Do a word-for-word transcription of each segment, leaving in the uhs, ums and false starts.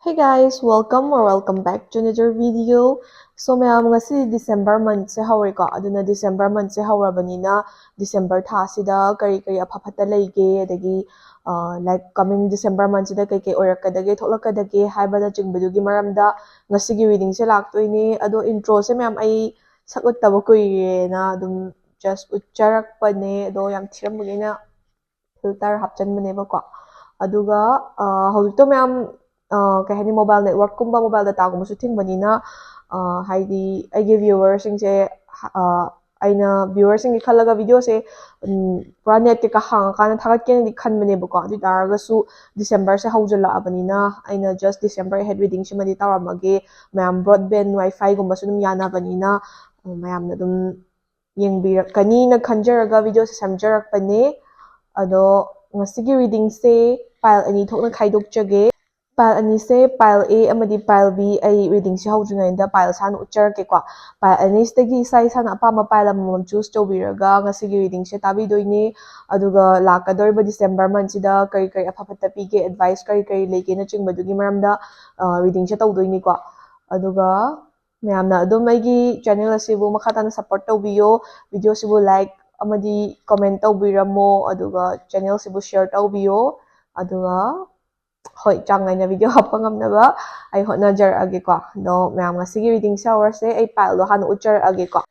Hey guys, welcome or welcome back to another video. So ꯃꯌꯥꯝ, ꯉꯁꯤ December monthꯁꯦ ꯍꯧꯔꯦꯀꯣ, ꯑꯗꯨꯅ December monthꯁꯦ ꯍꯧꯔꯕꯅꯤꯅ December ꯊꯥꯁꯤꯗ ꯀꯔꯤ ꯀꯔꯤ ꯑꯐ ꯐꯠꯇ ꯂꯩꯒꯦ, ꯑꯗꯒꯤ like coming December monthꯁꯤꯗ ꯀꯩ ꯀꯩ ꯑꯣꯏꯔꯛꯀꯗꯒꯦ, ꯊꯣꯛꯂꯛꯀꯗꯒꯦ ꯍꯥꯏꯕꯅꯆꯤꯡꯕꯗꯨꯒꯤ ꯃꯔꯝꯗ ꯉꯁꯤꯒꯤ readingꯁꯦ ꯂꯥꯛꯇꯣꯏꯅꯦ꯫ ꯑꯗꯣ introꯁꯦ ꯃꯌꯥꯝ ꯑꯩ ꯁꯛ ꯎꯠꯇꯕ ꯀꯨꯏꯔꯦꯅ ꯑꯗꯨꯝ just ꯎꯠꯆꯔꯛꯄꯅꯦ꯫ ꯑꯗꯣ ꯌꯥꯝ ꯊꯤꯔꯝꯕꯒꯤ ꯑꯩꯅ filter ꯍꯥꯞꯆꯟꯕꯅꯦꯕꯀꯣ꯫ ꯑꯗꯨꯒ ꯍꯧꯖꯤꯛꯇꯣ ꯃꯌꯥꯝ ꯀꯩ ꯍꯥꯏꯅꯤ, mobile networkꯀꯨꯝꯕ, mobile dataꯒꯨꯝꯕꯁꯨ ꯊꯤꯡꯕꯅꯤꯅ, ꯍꯥꯏꯗꯤ ꯑꯩꯒꯤ viewerꯁꯤꯡꯁꯦ, ꯑꯩꯅ viewerꯁꯤꯡꯒꯤ ꯈꯜꯂꯒ videoꯁꯦ ꯄꯨꯔꯥ net ꯀꯩꯀꯥ ꯍꯥꯡꯉꯀꯥꯟꯗ ꯊꯥꯒꯠꯀꯦꯅꯗꯤ ꯈꯟꯕꯅꯦꯕꯀꯣ꯫ ꯑꯗꯨ ꯑꯣꯏ ꯇꯥꯔꯒꯁꯨ Decemberꯁꯦ ꯍꯧꯖꯤꯜꯂꯛꯑꯕꯅꯤꯅ ꯑꯩꯅ just December ahead readingꯁꯤꯃꯗꯤ ꯇꯧꯔꯝꯃꯒꯦ꯫ ꯃꯌꯥꯝ broadband, WiFiꯒꯨꯝꯕꯁꯨ ꯑꯗꯨꯝ ꯌꯥꯅꯕꯅꯤꯅ ꯃꯌꯥꯝꯅ ꯑꯗꯨꯝ ꯌꯦꯡꯕꯤꯔꯛꯀꯅꯤꯅ ꯈꯟꯖꯔꯒ videoꯁꯦ ꯁꯦꯝꯖꯔꯛꯄꯅꯦ꯫ ꯑꯗꯣ ꯉꯁꯤꯒꯤ readingꯁꯦ pile ꯑꯅꯤ ꯊꯣꯛꯅ ꯈꯥꯏꯗꯣꯛꯆꯒꯦ꯫ Pile ꯑꯅꯤꯁꯦ, pile A ꯑꯃꯗꯤ pile B, ꯑꯩ readingꯁꯦ ꯍꯧꯗ꯭ꯔꯤꯉꯩꯗ piles ꯍꯥꯟꯅ ꯎꯠꯆꯔꯛꯀꯦꯀꯣ꯫ Pile ꯑꯅꯤꯁꯤꯗꯒꯤ ꯏꯁꯥ ꯏꯁꯥꯅ ꯑꯄꯥꯝꯕ pile ꯑꯃꯃꯝ choose ꯇꯧꯕꯤꯔꯒ ꯉꯁꯤꯒꯤ readingꯁꯦ ꯇꯥꯕꯤꯗꯣꯏꯅꯦ꯫ ꯑꯗꯨꯒ ꯂꯥꯛꯀꯗꯧꯔꯤꯕ December monthꯁꯤꯗ ꯀꯔꯤ ꯀꯔꯤ ꯑꯐ ꯐꯠꯇ ꯄꯤꯒꯦ, advice ꯀꯔꯤ ꯀꯔꯤ ꯂꯩꯒꯦꯅꯆꯤꯡꯕꯗꯨꯒꯤ ꯃꯔꯝꯗ readingꯁꯦ ꯇꯧꯗꯣꯏꯅꯤꯀꯣ꯫ ꯑꯗꯨꯒ ꯃꯌꯥꯝꯅ ꯑꯗꯨꯝ ꯑꯩꯒꯤ channel ꯑꯁꯤꯕꯨ ꯃꯈꯥ ꯇꯥꯅ support ꯇꯧꯕꯤꯌꯣ꯫ Videoꯁꯤꯕꯨ like ꯑꯃꯗꯤ comment ꯇꯧꯕꯤꯔꯝꯃꯣ, ꯑꯗꯨꯒ channelꯁꯤꯕꯨ share ꯇꯧꯕꯤꯌꯣ꯫ ꯑꯗꯨꯒ ꯍꯣꯏ, ꯆꯥꯡ ꯅꯥꯏꯅ video ꯍꯥꯞꯄ ꯉꯝꯅꯕ ꯑꯩ ꯍꯣꯠꯅꯖꯔꯛꯑꯒꯦꯀꯣ꯫ ꯑꯗꯣ ꯃꯌꯥꯝ, ꯉꯁꯤꯒꯤ readingꯁꯦ ꯍꯧꯔꯁꯦ꯫ ꯑꯩ pileꯗꯣ ꯍꯥꯟꯅ ꯎꯠꯆꯔꯛꯑꯒꯦꯀꯣ꯫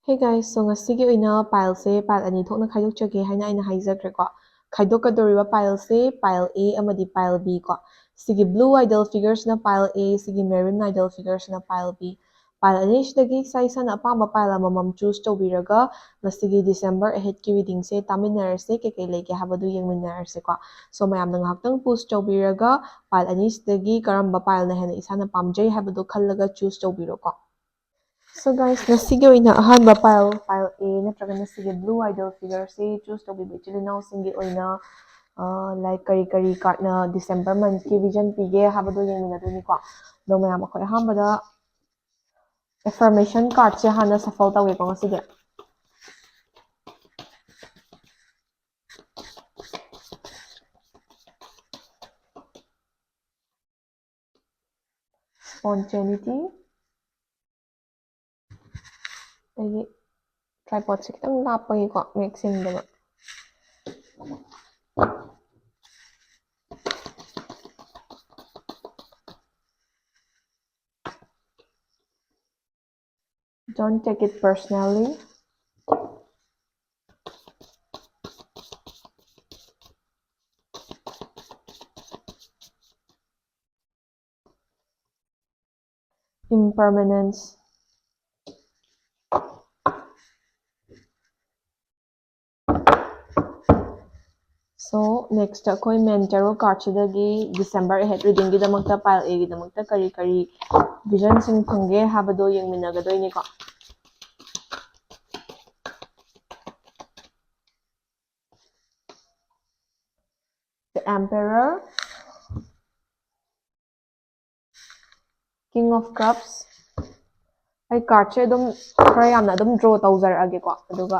Hey guys, so ꯉꯁꯤꯒꯤ ꯑꯣꯏꯅ pileꯁꯦ pile ꯑꯅꯤ ꯊꯣꯛꯅ ꯈꯥꯏꯗꯣꯛꯆꯒꯦ ꯍꯥꯏꯅ ꯑꯩꯅ ꯍꯥꯏꯖꯈ꯭ꯔꯦꯀꯣ꯫ ꯈꯥꯏꯗꯣꯛꯀꯗꯧꯔꯤꯕ pileꯁꯦ pile A ꯑꯃꯗꯤ pile B ꯀꯣ꯫ ꯁꯤꯒꯤ blue idol figureꯁꯤꯅ pile A, ꯁꯤꯒꯤ maroon idol figureꯁꯤꯅ pile B꯫ Pile ꯑꯅꯤꯁꯤꯗꯒꯤ ꯏꯁꯥ ꯏꯁꯥꯅ ꯑꯄꯥꯝꯕ pile ꯑꯃꯃꯝ choose ꯇꯧꯕꯤꯔꯒ ꯉꯁꯤꯒꯤ December aheadꯀꯤ readingꯁꯦ ꯇꯥꯃꯤꯟꯅꯔꯁꯦ, ꯀꯩꯀꯩ ꯂꯩꯒꯦ ꯍꯥꯏꯕꯗꯨ ꯌꯦꯡꯃꯤꯟꯅꯔꯁꯦꯀꯣ꯫ So ꯃꯌꯥꯝꯅ ꯉꯥꯏꯍꯥꯛꯇꯪ pause ꯇꯧꯕꯤꯔꯒ pile ꯑꯅꯤꯁꯤꯗꯒꯤ ꯀꯔꯝꯕ pileꯅ ꯍꯦꯟꯅ ꯏꯁꯥꯅ ꯄꯥꯝꯖꯩ ꯍꯥꯏꯕꯗꯨ ꯈꯜꯂꯒ choose ꯇꯧꯕꯤꯔꯣꯀꯣ꯫ So guys, ꯉꯁꯤꯒꯤ ꯑꯣꯏꯅ ꯑꯍꯥꯟꯕ pile, pile A ꯅꯠꯇ꯭ꯔꯒꯅ ꯁꯤꯒꯤ blue idol figureꯁꯤ choose ꯇꯧꯕꯤꯕ ꯏꯆꯤꯜ ꯏꯅꯥꯎꯁꯤꯡꯒꯤ ꯑꯣꯏꯅ like ꯀꯔꯤ ꯀꯔꯤ cardꯅ December monthꯀꯤ vision ꯄꯤꯒꯦ ꯍꯥꯏꯕꯗꯣ ꯌꯦꯡꯃꯤꯟꯅꯗꯣꯏꯅꯤꯀꯣ꯫ ꯑꯗꯣ ꯃꯌꯥꯝ, ꯑꯩꯈꯣꯏ ꯑꯍꯥꯟꯕꯗ affirmation cardꯁꯦ ꯍꯥꯟꯅ shuffle ꯇꯧꯒꯦꯀꯣ ꯉꯁꯤꯗꯤ꯫ Spontaneity. ꯑꯩꯒꯤ tripodꯁꯦ ꯈꯤꯇꯪ ꯂꯥꯞꯄꯒꯤꯀꯣ ꯃꯌꯦꯛ ꯁꯦꯡꯗꯕ. Don't take it personally. Impermanence. So next ꯑꯩꯈꯣꯏ main tarot cardꯁꯤꯗꯒꯤ December ahead readingꯒꯤꯗꯃꯛꯇ pile Aꯒꯤꯗꯃꯛꯇ ꯀꯔꯤ ꯀꯔꯤ visionꯁꯤꯡ ꯐꯪꯒꯦ ꯍꯥꯏꯕꯗꯣ ꯌꯦꯡꯃꯤꯟꯅꯒꯗꯣꯏꯅꯤꯀꯣ. The Emperor, King of Cups. ꯑꯩ cardꯁꯦ ꯑꯗꯨꯝ ꯈꯔ ꯌꯥꯝꯅ ꯑꯗꯨꯝ draw ꯇꯧꯖꯔꯛꯑꯒꯦꯀꯣ. ꯑꯗꯨꯒ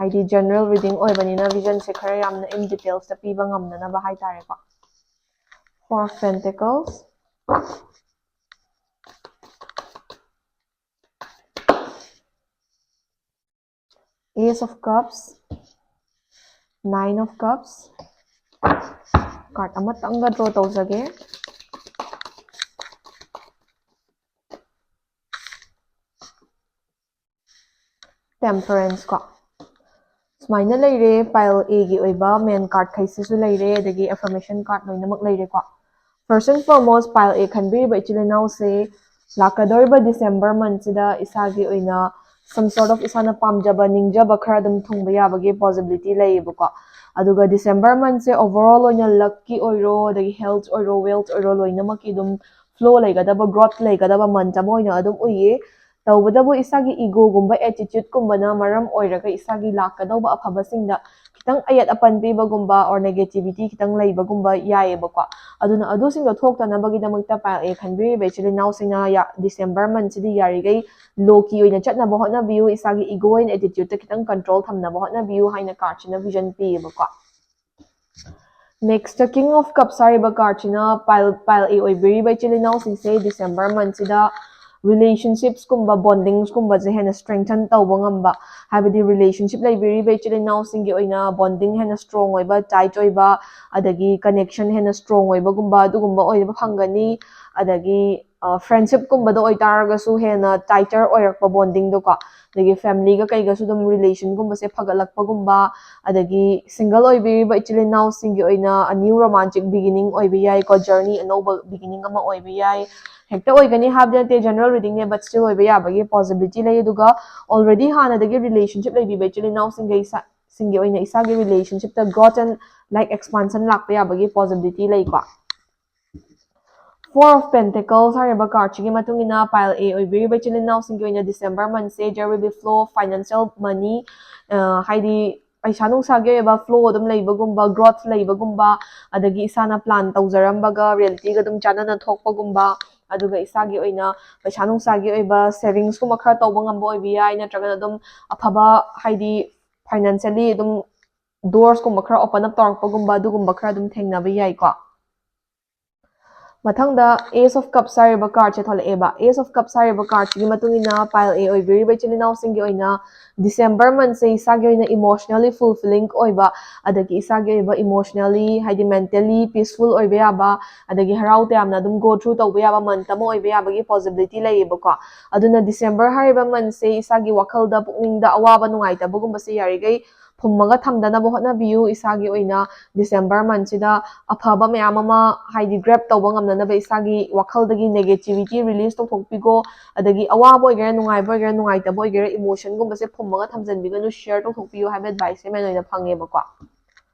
ꯍꯥꯏꯗꯤ general reading ꯑꯣꯏꯕꯅꯤꯅ visionꯁꯦ ꯈꯔ ꯌꯥꯝꯅ in detailsꯇ ꯄꯤꯕ ꯉꯝꯅꯅꯕ ꯍꯥꯏꯇꯥꯔꯦꯀꯣ. Four of Pentacles, Ace of Cups, Nine of Cups. Card ꯑꯃꯇꯪꯒ draw ꯇꯧꯖꯒꯦ. Temperance ꯀꯣ. ꯁꯨꯃꯥꯏꯅ ꯂꯩꯔꯦ, pile Aꯒꯤ ꯑꯣꯏꯕ main cardꯈꯩꯁꯤꯁꯨ ꯂꯩꯔꯦ, ꯑꯗꯒꯤ affirmation card ꯂꯣꯏꯅꯃꯛ ꯂꯩꯔꯦꯀꯣ. First and foremost, pile A ꯈꯟꯕꯤꯔꯤꯕ ꯏꯆꯤꯜ ꯏꯅꯥꯎꯁꯦ ꯂꯥꯛꯀꯗꯧꯔꯤꯕ December monthꯁꯤꯗ ꯏꯁꯥꯒꯤ ꯑꯣꯏꯅ some sort of ꯏꯁꯥꯅ ꯄꯥꯝꯖꯕ, ꯅꯤꯡꯖꯕ ꯈꯔ ꯑꯗꯨꯝ ꯊꯨꯡꯕ ꯌꯥꯕꯒꯤ possibility ꯂꯩꯌꯦꯕꯀꯣ. ꯑꯗꯨꯒ December monthꯁꯦ overall ꯑꯣꯏꯅ luckꯀꯤ ꯑꯣꯏꯔꯣ, ꯑꯗꯒꯤ health ꯑꯣꯏꯔꯣ, wealth ꯑꯣꯏꯔꯣ, ꯂꯣꯏꯅꯃꯛꯀꯤ ꯑꯗꯨꯝ flow ꯂꯩꯒꯗꯕ, growth ꯂꯩꯒꯗꯕ month ꯑꯃ ꯑꯣꯏꯅ ꯑꯗꯨꯝ ꯎꯏꯌꯦ. ꯇꯧꯕꯇꯕꯨ ꯏꯁꯥꯒꯤ egoꯒꯨꯝꯕ, attitudeꯀꯨꯝꯕꯅ ꯃꯔꯝ ꯑꯣꯏꯔꯒ ꯏꯁꯥꯒꯤ ꯂꯥꯛꯀꯗꯧꯕ ꯑꯐꯕꯁꯤꯡꯗ ꯈꯤꯇꯪ ꯑꯌꯦꯠ ꯑꯄꯟ ꯄꯤꯕꯒꯨꯝꯕ or negativity ꯈꯤꯇꯪ ꯂꯩꯕꯒꯨꯝꯕ ꯌꯥꯏꯌꯦꯕꯀꯣ꯫ ꯑꯗꯨꯅ ꯑꯗꯨꯁꯤꯡꯗꯣ ꯊꯣꯛꯇꯅꯕꯒꯤꯗꯃꯛꯇ pile A ꯈꯟꯕꯤꯔꯤꯕ ꯏꯆꯤꯜ ꯏꯅꯥꯎꯁꯤꯡꯅ ꯌꯥ-, December monthꯁꯤꯗꯤ ꯌꯥꯔꯤꯈꯩ low key ꯑꯣꯏꯅ ꯆꯠꯅꯕ ꯍꯣꯠꯅꯕꯤꯌꯨ, ꯏꯁꯥꯒꯤ ego and attitudeꯇ ꯈꯤꯇꯪ control ꯊꯝꯅꯕ ꯍꯣꯠꯅꯕꯤꯌꯨ ꯍꯥꯏꯅ cardꯁꯤꯅ vision ꯄꯤꯌꯦꯕꯀꯣ꯫ Next, King of Cups ꯍꯥꯏꯔꯤꯕ card ꯁꯤꯅ pile pile A ꯑꯣꯏꯕꯤꯔꯤꯕ ꯏꯆꯤꯜ ꯏꯅꯥꯎꯁꯤꯡꯁꯦ December month ꯁꯤꯗ relationships ꯀꯨꯝꯕ, bondingsꯀꯨꯝꯕꯁꯦ ꯍꯦꯟꯅ strengthen ꯇꯧꯕ ꯉꯝꯕ, ꯍꯥꯏꯕꯗꯤ relationship ꯂꯩꯕꯤꯔꯤꯕ ꯏꯆꯤꯜ ꯏꯅꯥꯎꯁꯤꯡꯒꯤ ꯑꯣꯏꯅ bonding ꯍꯦꯟꯅ strong ꯑꯣꯏꯕ, tight ꯑꯣꯏꯕ, ꯑꯗꯒꯤ connection ꯍꯦꯟꯅ strong ꯑꯣꯏꯕꯒꯨꯝꯕ, ꯑꯗꯨꯒꯨꯝꯕ ꯑꯣꯏꯕ ꯐꯪꯒꯅꯤ꯫ ꯑꯗꯒꯤ friendship ꯀꯨꯝꯕꯗ ꯑꯣꯏꯇꯥꯔꯒꯁꯨ ꯍꯦꯟꯅ tighter ꯑꯣꯏꯔꯛꯄ bondingꯗꯣꯀꯣ꯫ ꯑꯗꯒꯤ familyꯒ ꯀꯩꯒꯁꯨ ꯑꯗꯨꯝ relationꯒꯨꯝꯕꯁꯦ ꯐꯒꯠꯂꯛꯄꯒꯨꯝꯕ, ꯑꯗꯒꯤ single ꯑꯣꯏꯕꯤꯔꯤꯕ ꯏꯆꯤꯜ ꯏꯅꯥꯎꯁꯤꯡꯒꯤ ꯑꯣꯏꯅ a new romantic beginning ꯑꯣꯏꯕ ꯌꯥꯏꯀꯣ, journey ꯑꯅꯧꯕ beginning ꯑꯃ ꯑꯣꯏꯕ ꯌꯥꯏ꯫ ꯍꯦꯛꯇ ꯑꯣꯏꯒꯅꯤ ꯍꯥꯏꯕꯗꯤ ꯅꯠꯇꯦ, general readingꯅꯦ, but still ꯑꯣꯏꯕ ꯌꯥꯕꯒꯤ possibility ꯂꯩ꯫ ꯑꯗꯨꯒ already ꯍꯥꯟꯅꯗꯒꯤ relationship ꯂꯩꯕꯤꯕ ꯏꯆꯤꯜ ꯏꯅꯥꯎꯁꯤꯡꯒꯤ ꯏꯁꯥ ꯁꯤꯡꯒꯤ ꯑꯣꯏꯅ ꯏꯁꯥꯒꯤ relationshipꯇ growth and like expansion ꯂꯥꯛꯄ ꯌꯥꯕꯒꯤ possibility ꯂꯩꯀꯣ꯫ Four of Pentacles ꯍꯥꯏꯔꯤꯕ cardꯁꯤꯒꯤ ꯃꯇꯨꯡ ꯏꯟꯅ pile A ꯑꯣꯏꯕꯤꯔꯤꯕ ꯏꯆꯤꯜ ꯏꯅꯥꯎꯁꯤꯡꯒꯤ ꯑꯣꯏꯅ December monthꯁꯦ there will be flow of financial money, ꯍꯥꯏꯗꯤ ꯄꯩꯁꯥ ꯅꯨꯡꯁꯥꯒꯤ ꯑꯣꯏꯕ flow ꯑꯗꯨꯝ ꯂꯩꯕꯒꯨꯝꯕ, growth ꯂꯩꯕꯒꯨꯝꯕ, ꯑꯗꯒꯤ ꯏꯁꯥꯅ plan ꯇꯧꯖꯔꯝꯕꯒ realityꯒ ꯑꯗꯨꯝ ꯆꯥꯟꯅꯅ ꯊꯣꯛꯄꯒꯨꯝꯕ, ꯑꯗꯨꯒ ꯏꯁꯥꯒꯤ ꯑꯣꯏꯅ ꯄꯩꯁꯥ ꯅꯨꯡꯁꯥꯒꯤ ꯑꯣꯏꯕ savingsꯀꯨꯝꯕ ꯈꯔ ꯇꯧꯕ ꯉꯝꯕ ꯑꯣꯏꯕ ꯌꯥꯏ, ꯅꯠꯇ꯭ꯔꯒꯅ ꯑꯗꯨꯝ ꯑꯐꯕ, ꯍꯥꯏꯗꯤ financially ꯑꯗꯨꯝ doorsꯀꯨꯝꯕ ꯈꯔ open up ꯇꯧꯔꯛꯄꯒꯨꯝꯕ, ꯑꯗꯨꯒꯨꯝꯕ ꯈꯔ ꯑꯗꯨꯝ ꯊꯦꯡꯅꯕ ꯌꯥꯏꯀꯣ꯫ ꯃꯊꯪꯗ Ace of Cups ꯍꯥꯏꯔꯤꯕ cardꯁꯦ ꯊꯣꯛꯂꯛꯑꯦꯕ꯫ Ace of Cups ꯍꯥꯏꯔꯤꯕ cardꯁꯤꯒꯤ ꯃꯇꯨꯡ ꯏꯟꯅ pile A ꯑꯣꯏꯕꯤꯔꯤꯕ ꯏꯆꯤꯜ ꯏꯅꯥꯎꯁꯤꯡꯒꯤ ꯑꯣꯏꯅ December monthꯁꯦ ꯏꯁꯥꯒꯤ ꯑꯣꯏꯅ emotionally fulfilling ꯑꯣꯏꯕ, ꯑꯗꯒꯤ ꯏꯁꯥꯒꯤ ꯑꯣꯏꯕ emotionally, ꯍꯥꯏꯗꯤ mentally peaceful ꯑꯣꯏꯕ ꯌꯥꯕ, ꯑꯗꯒꯤ ꯍꯔꯥꯎ ꯇꯌꯥꯝꯅ ꯑꯗꯨꯝ go through ꯇꯧꯕ ꯌꯥꯕ month ꯑꯃ ꯑꯣꯏꯕ ꯌꯥꯕꯒꯤ possibility ꯂꯩꯌꯦꯕꯀꯣ꯫ ꯑꯗꯨꯅ December ꯍꯥꯏꯔꯤꯕ monthꯁꯦ ꯏꯁꯥꯒꯤ ꯋꯥꯈꯜꯗ, ꯄꯨꯛꯅꯤꯡꯗ ꯑꯋꯥꯕ ꯅꯨꯡꯉꯥꯏꯇꯕꯒꯨꯝꯕꯁꯦ ꯌꯥꯔꯤꯈꯩ ꯐꯨꯝꯃꯒ ꯊꯝꯗꯅꯕ ꯍꯣꯠꯅꯕꯤꯌꯨ꯫ ꯏꯁꯥꯒꯤ ꯑꯣꯏꯅ December monthꯁꯤꯗ ꯑꯐꯕ ꯃꯌꯥꯝ ꯑꯃ, ꯍꯥꯏꯗꯤ grab ꯇꯧꯕ ꯉꯝꯅꯅꯕ, ꯏꯁꯥꯒꯤ ꯋꯥꯈꯜꯗꯒꯤ negativity release ꯇꯧꯊꯣꯛꯄꯤꯈꯣ꯫ ꯑꯗꯒꯤ ꯑꯋꯥꯕ ꯑꯣꯏꯒꯦꯔꯥ, ꯅꯨꯡꯉꯥꯏꯕ ꯑꯣꯏꯒꯦꯔꯥ, ꯅꯨꯡꯉꯥꯏꯇꯕ ꯑꯣꯏꯒꯦꯔꯥ, emotionꯒꯨꯝꯕꯁꯦ ꯐꯨꯝꯃꯒ ꯊꯝꯖꯤꯟꯕꯤꯒꯅꯨ, share ꯇꯧꯊꯣꯛꯄꯤꯌꯨ ꯍꯥꯏꯕ adviceꯁꯦ main ꯑꯣꯏꯅ ꯐꯪꯉꯦꯕꯀꯣ꯫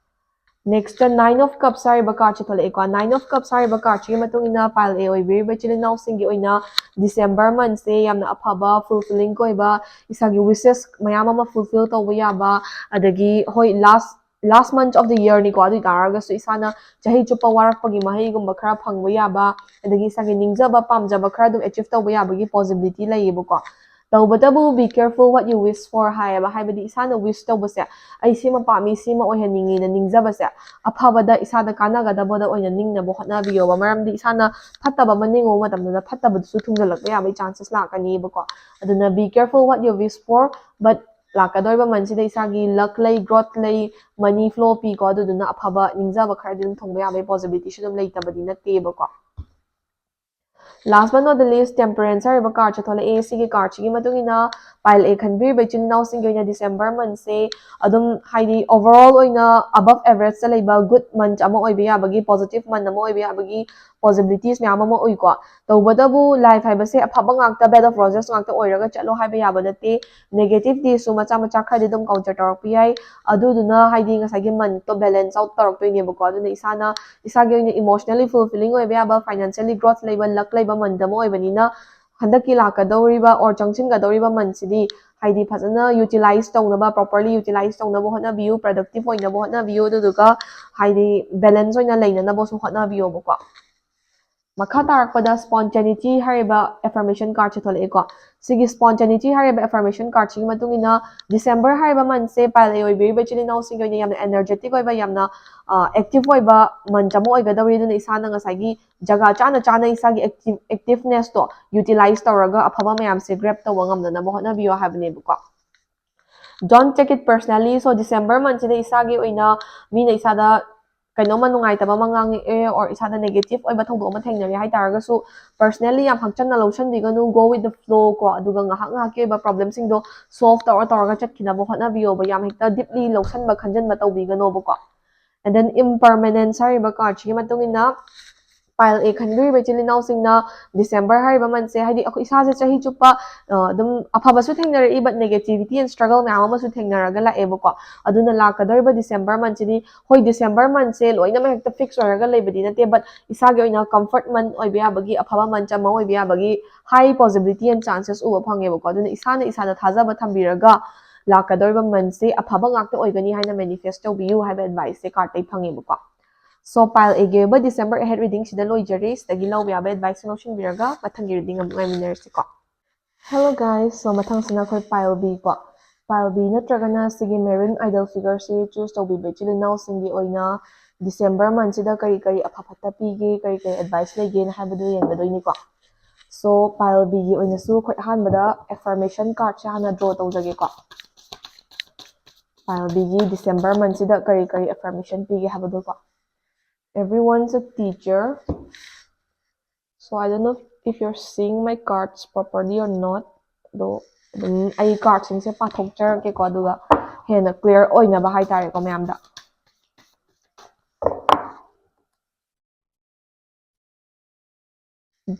Next, Nine of Cups ꯍꯥꯏꯔꯤꯕ cardꯁꯦ ꯊꯣꯛꯂꯛꯑꯦꯀꯣ꯫ Nine of Cups ꯍꯥꯏꯔꯤꯕ cardꯁꯤꯒꯤ ꯃꯇꯨꯡ ꯏꯟꯅ pile A ꯑꯣꯏꯕꯤꯔꯤꯕ ꯏꯆꯤꯜ ꯏꯅꯥꯎꯁꯤꯡꯒꯤ ꯑꯣꯏꯅ December monthꯁꯦ ꯌꯥꯝꯅ ꯑꯐꯕ, fulfilling ꯑꯣꯏꯕ, ꯏꯁꯥꯒꯤ wishes ꯃꯌꯥꯝ ꯑꯃ fulfill ꯇꯧꯕ ꯌꯥꯕ, ꯑꯗꯒꯤ ꯍꯣꯏ, last last month of the yearꯅꯤꯀꯣ, ꯑꯗꯨ ꯑꯣꯏ ꯇꯥꯔꯒꯁꯨ ꯏꯁꯥꯅ ꯆꯍꯤ ꯆꯨꯞꯄ ꯋꯥꯔꯛꯄꯒꯤ ꯃꯍꯩꯒꯨꯝꯕ ꯈꯔ ꯐꯪꯕ ꯌꯥꯕ, ꯑꯗꯒꯤ ꯏꯁꯥꯒꯤ ꯅꯤꯡꯖꯕ ꯄꯥꯝꯖꯕ ꯈꯔ ꯑꯗꯨꯝ achieve ꯇꯧꯕ ꯌꯥꯕꯒꯤ possibility ꯂꯩꯌꯦꯕꯀꯣ꯫ ꯇꯧꯕꯇꯕꯨ be careful what you wish for ꯍꯥꯏꯌꯦꯕ꯫ ꯍꯥꯏꯕꯗꯤ ꯏꯁꯥꯅ wish ꯇꯧꯕꯁꯦ, ꯑꯩ ꯁꯤꯃ ꯄꯥꯝꯃꯤ, ꯁꯤꯃ ꯑꯣꯏꯍꯟꯅꯤꯡꯉꯤꯅ ꯅꯤꯡꯖꯕꯁꯦ, ꯑꯐꯕꯗ, ꯏꯁꯥꯗ ꯀꯥꯟꯅꯒꯗꯕꯗ ꯑꯣꯏꯅ ꯅꯤꯡꯅꯕ ꯍꯣꯠꯅꯕꯤꯌꯣꯕ꯫ ꯃꯔꯝꯗꯤ ꯏꯁꯥꯅ ꯐꯠꯇꯕ ꯑꯃ ꯅꯤꯡꯉꯨꯕ ꯃꯇꯝꯗ ꯐꯠꯇꯕꯗꯨꯁꯨ ꯊꯨꯡꯖꯤꯜꯂꯛꯄ ꯌꯥꯕꯒꯤ chances ꯂꯥꯛꯀꯅꯤꯕꯀꯣ꯫ ꯑꯗꯨꯅ be careful what you wish for, but ꯂꯥꯛꯀꯗꯧꯔꯤꯕ monthꯁꯤꯗ ꯏꯁꯥꯒꯤ luck ꯂꯩ, growth ꯂꯩ, money flow ꯄꯤꯀꯣ꯫ ꯑꯗꯨꯗꯨꯅ ꯑꯐꯕ ꯅꯤꯡꯖꯕ ꯈꯔꯗꯤ ꯑꯗꯨꯝ ꯊꯨꯡꯕ ꯌꯥꯕꯒꯤ possibilityꯁꯨ ꯑꯗꯨꯝ ꯂꯩꯇꯕꯗꯤ ꯅꯠꯇꯦꯕꯀꯣ꯫ Last but not the least, Temperance ꯍꯥꯏꯔꯤꯕ cardꯁꯦ ꯊꯣꯛꯂꯛꯑꯦ꯫ ꯁꯤꯒꯤ cardꯁꯤꯒꯤ ꯃꯇꯨꯡ ꯏꯟꯅ pile A ꯈꯟꯕꯤꯔꯤꯕ ꯏꯆꯤꯜ ꯏꯅꯥꯎꯁꯤꯡꯒꯤ ꯑꯣꯏꯅ December monthꯁꯦ ꯑꯗꯨꯝ, ꯍꯥꯏꯗꯤ, overall ꯑꯣꯏꯅ above averageꯇ ꯂꯩꯕ good month ꯑꯃ ꯑꯣꯏꯕ ꯌꯥꯕꯒꯤ, positive month ꯑꯃ ꯑꯣꯏꯕ ꯌꯥꯕꯒꯤ possibilities ꯃꯌꯥꯝ ꯑꯃ ꯎꯏꯀꯣ꯫ ꯇꯧꯕꯇꯕꯨ life ꯍꯥꯏꯕꯁꯦ ꯑꯐꯕ ꯉꯥꯛꯇ, bed of roses ꯉꯥꯛꯇ ꯑꯣꯏꯔꯒ ꯆꯠꯂꯣ ꯍꯥꯏꯕ ꯌꯥꯕ ꯅꯠꯇꯦ꯫ Negativitiesꯁꯨ ꯃꯆꯥ ꯃꯆꯥ ꯈꯔꯗꯤ ꯑꯗꯨꯝ counter ꯇꯧꯔꯛꯄ ꯌꯥꯏ꯫ ꯑꯗꯨꯗꯨꯅ, ꯍꯥꯏꯗꯤ, ꯉꯁꯥꯏꯒꯤ monthꯇꯣ balance out ꯇꯧꯔꯛꯇꯣꯏꯅꯦꯕꯀꯣ꯫ ꯑꯗꯨꯅ ꯏꯁꯥꯅ, ꯏꯁꯥꯒꯤ ꯑꯣꯏꯅ emotionally fulfilling ꯑꯣꯏꯕ ꯌꯥꯕ, financially growth ꯂꯩꯕ, luck ꯂꯩꯕ month ꯑꯃ ꯑꯣꯏꯕꯅꯤꯅ, ꯍꯟꯗꯛꯀꯤ ꯂꯥꯛꯀꯗꯧꯔꯤꯕ or ꯆꯪꯁꯤꯟꯒꯗꯧꯔꯤꯕ monthꯁꯤꯗꯤ, ꯍꯥꯏꯗꯤ, ꯐꯖꯅ utilize ꯇꯧꯅꯕ, properly utilize ꯇꯧꯅꯕ ꯍꯣꯠꯅꯕꯤꯌꯨ, productive ꯑꯣꯏꯅꯕ ꯍꯣꯠꯅꯕꯤꯌꯨ꯫ ꯑꯗꯨꯗꯨꯒ, ꯍꯥꯏꯗꯤ, balance ꯑꯣꯏꯅ ꯂꯩꯅꯅꯕꯁꯨ ꯍꯣꯠꯅꯕꯤꯌꯣꯕꯀꯣ꯫ ꯃꯈꯥ ꯇꯥꯔꯛꯄꯗ spontaneity ꯍꯥꯏꯔꯤꯕ affirmation cardꯁꯦ ꯊꯣꯛꯂꯛꯑꯦꯀꯣ꯫ ꯁꯤꯒꯤ spontaneity ꯍꯥꯏꯔꯤꯕ affirmation cardꯁꯤꯒꯤ ꯃꯇꯨꯡ ꯏꯟꯅ December ꯍꯥꯏꯔꯤꯕ monthꯁꯦ pile A ꯑꯣꯏꯕꯤꯔꯤꯕ ꯏꯆꯤꯜ ꯏꯅꯥꯎꯁꯤꯡꯒꯤ ꯑꯣꯏꯅ ꯌꯥꯝꯅ energetic ꯑꯣꯏꯕ, ꯌꯥꯝꯅ, ꯑ, active ꯑꯣꯏꯕ month ꯑꯃ ꯑꯣꯏꯒꯗꯧꯔꯤ꯫ ꯑꯗꯨꯅ ꯏꯁꯥꯅ ꯉꯁꯥꯏꯒꯤ ꯖꯒꯥ ꯆꯥꯅ ꯆꯥꯅ ꯏꯁꯥꯒꯤ active, activenessꯇꯣ utilize ꯇꯧꯔꯒ ꯑꯐꯕ ꯃꯌꯥꯝꯁꯦ grab ꯇꯧꯕ ꯉꯝꯅꯅꯕ ꯍꯣꯠꯅꯕꯤꯌꯣ ꯍꯥꯏꯕꯅꯦꯕꯀꯣ꯫ Don't take it personally. So December monthꯁꯤꯗ ꯏꯁꯥꯒꯤ ꯑꯣꯏꯅ ꯃꯤꯅ ꯏꯁꯥꯗ ꯀꯩꯅꯣꯝꯃ ꯅꯨꯡꯉꯥꯏꯇꯕ ꯑꯃ ꯉꯥꯡꯉꯛꯑꯦ or ꯏꯁꯥꯗ negative ꯑꯣꯏꯕ ꯊꯧꯗꯣꯛ ꯑꯃ ꯊꯦꯡꯅꯔꯦ ꯍꯥꯏꯇꯥꯔꯒꯁꯨ, personally ꯌꯥꯝ ꯍꯛꯆꯟꯅ ꯂꯧꯁꯟꯕꯤꯒꯅꯨ, go with the flow ꯀꯣ꯫ ꯑꯗꯨꯒ ꯉꯥꯏꯍꯥꯛ ꯉꯥꯏꯍꯥꯛꯀꯤ ꯑꯣꯏꯕ problemꯁꯤꯡꯗꯣ solve ꯇꯧꯔ ꯇꯧꯔꯒ ꯆꯠꯈꯤꯅꯕ ꯍꯣꯠꯅꯕꯤꯌꯣꯕ꯫ ꯌꯥꯝ ꯍꯦꯛꯇ deeply ꯂꯧꯁꯟꯕ ꯈꯟꯖꯟꯕ ꯇꯧꯕꯤꯒꯅꯣꯕꯀꯣ꯫ And then impermanence ꯍꯥꯏꯔꯤꯕ cardꯁꯤꯒꯤ ꯃꯇꯨꯡ ꯏꯟꯅ pile A ꯈꯟꯕꯤꯔꯤꯕ ꯏꯆꯤꯜ ꯏꯅꯥꯎꯁꯤꯡꯅ December ꯍꯥꯏꯔꯤꯕ monthꯁꯦ, ꯍꯥꯏꯗꯤ, ꯑꯩꯈꯣꯏ ꯏꯁꯥꯁꯦ ꯆꯍꯤ ꯆꯨꯞꯄ, ꯑ, ꯑꯗꯨꯝ ꯑꯐꯕꯁꯨ ꯊꯦꯡꯅꯔꯛꯏ, but negativity and struggle ꯃꯌꯥꯝ ꯑꯃꯁꯨ ꯊꯦꯡꯅꯔꯒ ꯂꯥꯛꯑꯦꯕꯀꯣ꯫ ꯑꯗꯨꯅ ꯂꯥꯛꯀꯗꯧꯔꯤꯕ December monthꯁꯤꯗꯤ, ꯍꯣꯏ, December monthꯁꯦ ꯂꯣꯏꯅꯃꯛ ꯍꯦꯛꯇ fix ꯑꯣꯏꯔꯒ ꯂꯩꯕꯗꯤ ꯅꯠꯇꯦ, but ꯏꯁꯥꯒꯤ ꯑꯣꯏꯅ comfort month ꯑꯣꯏꯕ ꯌꯥꯕꯒꯤ, ꯑꯐꯕ month ꯑꯃ ꯑꯣꯏꯕ ꯌꯥꯕꯒꯤ high possibility and chances ꯎꯕ ꯐꯪꯉꯦꯕꯀꯣ꯫ ꯑꯗꯨꯅ ꯏꯁꯥꯅ ꯏꯁꯥꯗ ꯊꯥꯖꯕ ꯊꯝꯕꯤꯔꯒ ꯂꯥꯛꯀꯗꯧꯔꯤꯕ monthꯁꯦ ꯑꯐꯕ ꯉꯥꯛꯇ ꯑꯣꯏꯒꯅꯤ ꯍꯥꯏꯅ manifest ꯇꯧꯕꯤꯌꯨ ꯍꯥꯏꯕ adviceꯁꯦ cardꯇꯩ ꯐꯪꯉꯦꯕꯀꯣ꯫ So pile Aꯒꯤ ꯑꯣꯏꯕ December ahead readingꯁꯤꯗ ꯂꯣꯏꯖꯔꯦ꯫ ꯁꯤꯗꯒꯤ ꯂꯧꯕ ꯌꯥꯕ advice ꯂꯧꯁꯤꯟꯕꯤꯔꯒ ꯃꯊꯪꯒꯤ reading ꯑꯃꯨꯛ ꯉꯥꯏꯃꯤꯟꯅꯔꯁꯤꯀꯣ꯫ Hello guys, so ꯃꯊꯪꯁꯤꯅ ꯑꯩꯈꯣꯏ pile B ꯀꯣ꯫ Pile B ꯅꯠꯇ꯭ꯔꯒꯅ ꯁꯤꯒꯤ maroon idle figure ꯁꯤ choose ꯇꯧꯕꯤꯕ ꯏꯆꯤꯜ ꯏꯅꯥꯎꯁꯤꯡꯒꯤ ꯑꯣꯏꯅ December month ꯁꯤꯗ ꯀꯔꯤ ꯀꯔꯤ ꯑꯐ ꯐꯠꯇ ꯄꯤꯒꯦ, ꯀꯔꯤ ꯀꯔꯤ advice ꯂꯩꯒꯦꯅ ꯍꯥꯏꯕꯗꯨ ꯌꯦꯡꯒꯗꯣꯏꯅꯤꯀꯣ꯫ So pile B ꯒꯤ ꯑꯣꯏꯅꯁꯨ ꯑꯩꯈꯣꯏ ꯑꯍꯥꯟꯕꯗ affirmation card ꯁꯦ ꯍꯥꯟꯅ draw ꯇꯧꯖꯒꯦꯀꯣ꯫ Pile B ꯒꯤ December month ꯁꯤꯗ ꯀꯔꯤ ꯀꯔꯤ affirmation ꯄꯤꯒꯦ ꯍꯥꯏꯕꯗꯨꯀꯣ꯫ Everyone's a teacher. So I don't know if you're seeing my cards properly or not. ꯑꯗꯣ ꯑꯗꯨꯝ ꯑꯩ card ꯁꯤꯡꯁꯦ ꯄꯥꯊꯣꯛꯆꯔꯛꯀꯦꯀꯣ, ꯑꯗꯨꯒ ꯍꯦꯟꯅ clear ꯑꯣꯏꯅꯕ ꯍꯥꯏꯇꯥꯔꯦꯀꯣ ꯃꯌꯥꯝꯗ꯫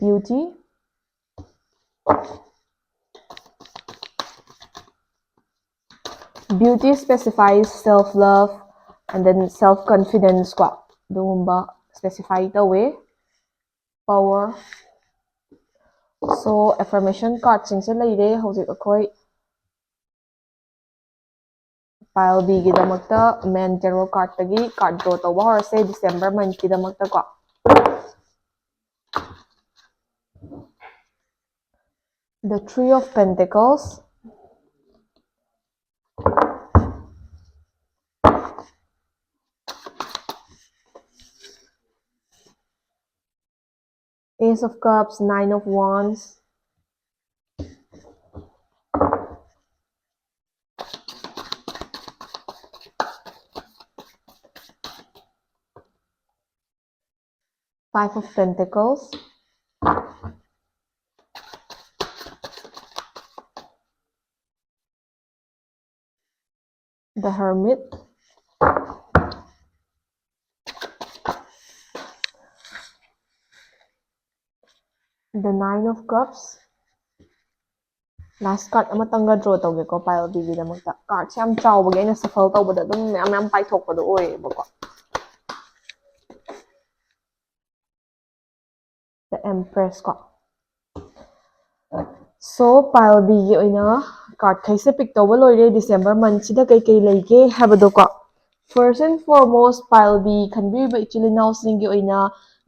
Beauty. Beauty specifies self love and then self confidence ꯀꯣ, ꯑꯗꯨꯒꯨꯝꯕ specify ꯇꯧꯋꯦ꯫ Power. So affirmation card ꯁꯤꯡꯁꯦ ꯂꯩꯔꯦ꯫ ꯍꯧꯖꯤꯛ ꯑꯩꯈꯣꯏ pile B ꯒꯤꯗꯃꯛꯇ main tarot card ꯇꯒꯤ card draw ꯇꯧꯕ ꯍꯧꯔꯁꯦ, December month ꯀꯤꯗꯃꯛꯇ ꯀꯣ꯫ The Three of Pentacles. Ace of Cups, Nine of Wands. Five of Pentacles. The Hermit. The Nine of Cups. Last card ꯑꯃꯇꯪꯒ draw ꯇꯧꯒꯦꯀꯣ pile B ꯒꯤꯗꯃꯛꯇ꯫ Card ꯁꯦ ꯌꯥꯝ ꯆꯥꯎꯕꯒꯤ ꯑꯩꯅ shuffle ꯇꯧꯕꯗ ꯑꯗꯨꯝ ꯃꯌꯥꯝ ꯃꯌꯥꯝ ꯄꯥꯏꯊꯣꯛꯄꯗꯣ ꯑꯣꯏꯌꯦꯕꯀꯣ꯫ The Empress ꯀꯣ꯫ So pile B ꯒꯤ ꯑꯣꯏꯅ card ꯈꯩꯁꯦ pick ꯇꯧꯕ ꯂꯣꯏꯔꯦ꯫ December month ꯁꯤꯗ ꯀꯩꯀꯩ ꯂꯩꯒꯦ ꯍꯥꯏꯕꯗꯣꯀꯣ꯫ First and foremost, pile B ꯈꯟꯕꯤꯔꯤꯕ ꯏꯆꯤꯜ ꯏꯅꯥꯎꯁꯤꯡꯒꯤ ꯑꯣꯏꯅ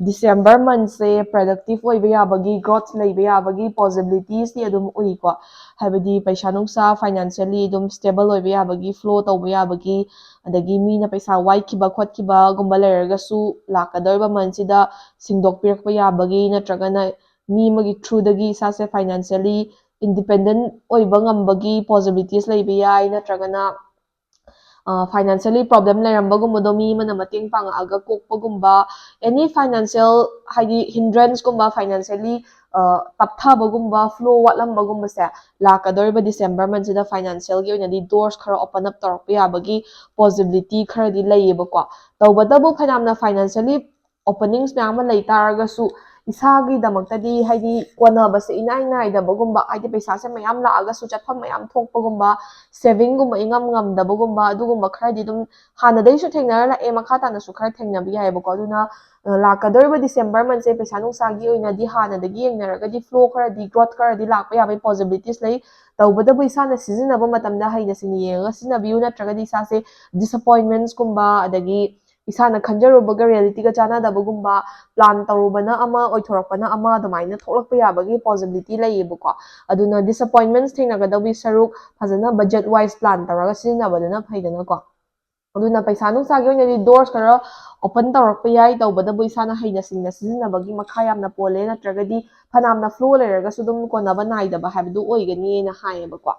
December monthꯁꯦ productive ꯑꯣꯏꯕ ꯌꯥꯕꯒꯤ, growth ꯂꯩꯕ ꯌꯥꯕꯒꯤ possibilitiesꯇꯤ ꯑꯗꯨꯝ ꯎꯏꯀꯣ꯫ ꯍꯥꯏꯕꯗꯤ ꯄꯩꯁꯥ ꯅꯨꯡꯁꯥ financially ꯑꯗꯨꯝ stable ꯑꯣꯏꯕ ꯌꯥꯕꯒꯤ, flow ꯇꯧꯕ ꯌꯥꯕꯒꯤ, ꯑꯗꯒꯤ ꯃꯤꯅ ꯄꯩꯁꯥ ꯋꯥꯏꯈꯤꯕ ꯈꯣꯠꯈꯤꯕꯒꯨꯝꯕ ꯂꯩꯔꯒꯁꯨ ꯂꯥꯛꯀꯗꯧꯔꯤꯕ monthꯁꯤꯗ ꯁꯤꯡꯗꯣꯛꯄꯤꯔꯛꯄ ꯌꯥꯕꯒꯤ, ꯅꯠꯇ꯭ꯔꯒꯅ ꯃꯤ ꯑꯃꯒꯤ throughꯗꯒꯤ ꯏꯁꯥꯁꯦ financially independent ꯑꯣꯏꯕ ꯉꯝꯕꯒꯤ possibilities ꯂꯩꯕ ꯌꯥꯏ, ꯅꯠꯇ꯭ꯔꯒꯅ financially problem ꯂꯩꯔꯝꯕꯒꯨꯝꯕꯗꯣ ꯃꯤ ꯑꯃꯅ ꯃꯇꯦꯡ ꯄꯥꯡꯉꯛꯑꯒ ꯀꯣꯛꯄꯒꯨꯝꯕ, any financial, ꯍꯥꯏꯗꯤ hindranceꯀꯨꯝꯕ, financially ꯇꯞꯊꯕꯒꯨꯝꯕ, flow ꯋꯥꯠꯂꯝꯕꯒꯨꯝꯕꯁꯦ ꯂꯥꯛꯀꯗꯧꯔꯤꯕ December monthꯁꯤꯗ financialꯒꯤ ꯑꯣꯏꯅꯗꯤ doors ꯈꯔ open up ꯇꯧꯔꯛꯄ ꯌꯥꯕꯒꯤ possibility ꯈꯔꯗꯤ ꯂꯩꯌꯦꯕꯀꯣ꯫ ꯇꯧꯕꯇꯕꯨ ꯐꯅꯌꯥꯝꯅ financially openings ꯃꯌꯥꯝ ꯑꯃ ꯂꯩ ꯇꯥꯔꯒꯁꯨ, ꯏꯁꯥꯒꯤꯗꯃꯛꯇꯗꯤ ꯍꯥꯏꯗꯤ ꯀꯣꯟꯅꯕꯁꯦ ꯏꯅꯥꯏ ꯅꯥꯏꯗꯕꯒꯨꯝꯕ, ꯍꯥꯏꯗꯤ ꯄꯩꯁꯥꯁꯦ ꯃꯌꯥꯝ ꯂꯥꯛꯑꯒꯁꯨ ꯆꯠꯐꯝ ꯃꯌꯥꯝ ꯊꯣꯛꯄꯒꯨꯝꯕ, savingꯒꯨꯝꯕ ꯏꯉꯝ ꯉꯝꯗꯕꯒꯨꯝꯕ, ꯑꯗꯨꯒꯨꯝꯕ ꯈꯔꯗꯤ ꯑꯗꯨꯝ ꯍꯥꯟꯅꯗꯩꯁꯨ ꯊꯦꯡꯅꯔ ꯂꯥꯛꯑꯦ, ꯃꯈꯥ ꯇꯥꯅꯁꯨ ꯈꯔ ꯊꯦꯡꯅꯕ ꯌꯥꯏꯑꯕꯀꯣ꯫ ꯑꯗꯨꯅ ꯂꯥꯛꯀꯗꯧꯔꯤꯕ December monthꯁꯦ ꯄꯩꯁꯥ ꯅꯨꯡꯁꯥꯒꯤ ꯑꯣꯏꯅꯗꯤ ꯍꯥꯟꯅꯗꯒꯤ ꯌꯦꯡꯅꯔꯒꯗꯤ flow ꯈꯔꯗꯤ, growth ꯈꯔꯗꯤ ꯂꯥꯛꯄ ꯌꯥꯕꯒꯤ possibilities ꯂꯩ꯫ ꯇꯧꯕꯇꯕꯨ ꯏꯁꯥꯅ ꯁꯤꯖꯤꯟꯅꯕ ꯃꯇꯝꯗ ꯍꯩꯅ ꯁꯤꯡꯅ ꯌꯦꯡꯉꯒ ꯁꯤꯖꯤꯟꯅꯕꯤꯌꯨ, ꯅꯠꯇ꯭ꯔꯒꯗꯤ ꯏꯁꯥꯁꯦ disappointmentsꯀꯨꯝꯕ, ꯑꯗꯒꯤ ꯏꯁꯥꯅ ꯈꯟꯖꯔꯨꯕꯒ realityꯒ ꯆꯥꯟꯅꯗꯕꯒꯨꯝꯕ, plan ꯇꯧꯔꯨꯕꯅ ꯑꯃ ꯑꯣꯏꯊꯣꯔꯛꯄꯅ ꯑꯃ, ꯑꯗꯨꯃꯥꯏꯅ ꯊꯣꯛꯂꯛꯄ ꯌꯥꯕꯒꯤ possibility ꯂꯩꯌꯦꯕꯀꯣ꯫ ꯑꯗꯨꯅ disappointments ꯊꯦꯡꯅꯒꯗꯧꯕꯒꯤ ꯁꯔꯨꯛ ꯐꯖꯅ budget wise plan ꯇꯧꯔꯒ ꯁꯤꯖꯤꯟꯅꯕꯗꯨꯅ ꯐꯩꯗꯅꯀꯣ꯫ ꯑꯗꯨꯅ ꯄꯩꯁꯥ ꯅꯨꯡꯁꯥꯒꯤ ꯑꯣꯏꯅꯗꯤ doors ꯈꯔ open ꯇꯧꯔꯛꯄ ꯌꯥꯏ, ꯇꯧꯕꯇꯕꯨ ꯏꯁꯥꯅ ꯍꯩꯅ ꯁꯤꯡꯅ ꯁꯤꯖꯤꯟꯅꯕꯒꯤ ꯃꯈꯥ ꯌꯥꯝꯅ ꯄꯣꯜꯂꯦ, ꯅꯠꯇ꯭ꯔꯒꯗꯤ ꯐꯅꯌꯥꯝꯅ flow ꯂꯩꯔꯒꯁꯨ ꯑꯗꯨꯝ ꯀꯣꯟꯅꯕ ꯅꯥꯏꯗꯕ ꯍꯥꯏꯕꯗꯨ ꯑꯣꯏꯒꯅꯤꯅ ꯍꯥꯏꯌꯦꯕꯀꯣ꯫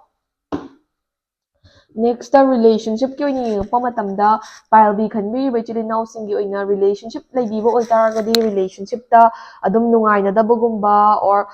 Nextꯇ relationshipꯀꯤ ꯑꯣꯏꯅ ꯌꯦꯡꯉꯛꯄ ꯃꯇꯝꯗ, ꯄꯥꯏꯜꯕꯤ ꯈꯟꯕꯤꯔꯤꯕ ꯏꯆꯤꯜ ꯏꯅꯥꯎꯁꯤꯡꯒꯤ ꯑꯣꯏꯅ relationship ꯂꯩꯕꯤꯕ ꯑꯣꯏꯇꯥꯔꯒꯗꯤ, relationshipꯇ ꯑꯗꯨꯝ ꯅꯨꯡꯉꯥꯏꯅꯗꯕꯒꯨꯝꯕ or